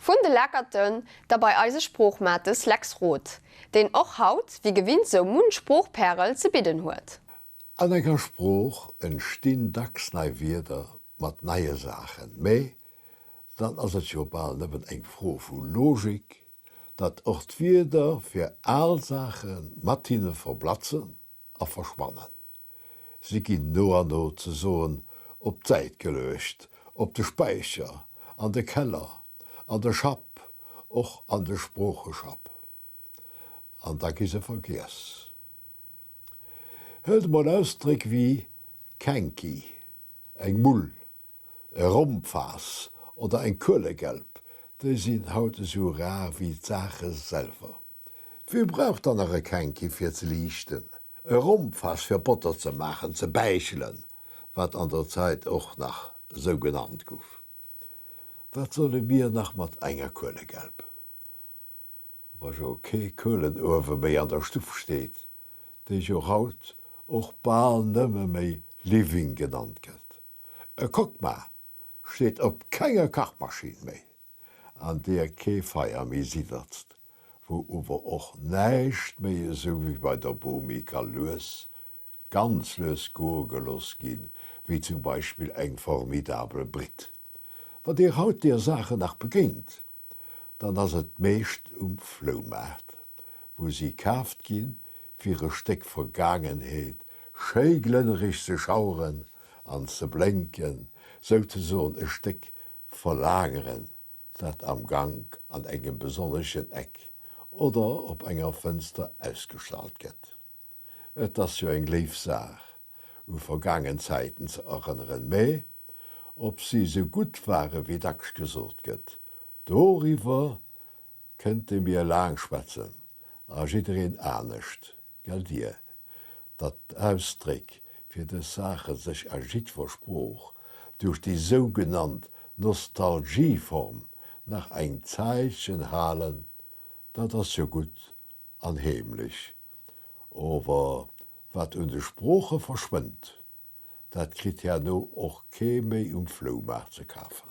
Vun de Leckerten da bei eise Sproochmates Lex Roth, deen och haut wéi gewinnt sou munch Sproochpärel ze bidden huet. An enger Sprooch entstinn dacks nei Wierder mat neie Saachen, mä dann ass et jo bal nëmmen eng Fro vu Logik, datt och d'Wierder fir al Saache mat hinne verblatzen a verschwannen. Si ginn no an no ze soen op d'Säit geluecht, op de Späicher, an de Keller, an de Schapp, och an de Sproocheschapp. An da gi se vergiess. Huelt emol Ausdréck wéi Känki, eng Mull, e Rompfaass oder eng Kuelegelp, déi sinn haut esou rar wéi d'Saache selwer. Wie brauch dann nach e Känki fir ze liichten, e Rompfass fir Botter ze maachen, ze bäichelen, wat an der Zait och nach sou genannt guff? Wat solle mir nach mat enger Kuelegelp, wa jo kee Kuelenuewe méi an der Stuff steet, déi jo haut och bal nëmme méi Living genannt gëtt? E Cocma steet op kenger Kachmaschinn méi. an deer kee Feier méi sidderzt, wou ower och näischt méi esou wéi bei der Bomi ka lues, ganz lues goe gelooss ginn, wéi zum Beispill eng formidabel Britt. Wann Dir haut deer Saachen nach begéint, dann ass et meescht um Floumaart, wou si kaaft ginn, fir e Stéck Vergaangenheet schéi glënnereg ze schaueren an ze blénken, souzesoen e Stéck Verlageren, dat am Gank an engem besonneschen Eck oder op enger Fënster ausgestallt gëtt. Et ass jo eng léif Saach, u vergaangen Zäiten ze erënneren, mä ob si esou gutt ware wéi dacks gesot gëtt, doriwwer kënnte mir laang schwätzen a jiddereen anescht. Gell Dir, datt d'Ausdréck fir dës Saache sech a jiddwer Sprooch duerch déi sougenannt Nostalgieform nach eng Zäitchen halen, dat ass jo gutt an heemlech, ower wat un de Sprooche verschwënnt, dat kritt herno och kee méi um Floumaart ze kafen.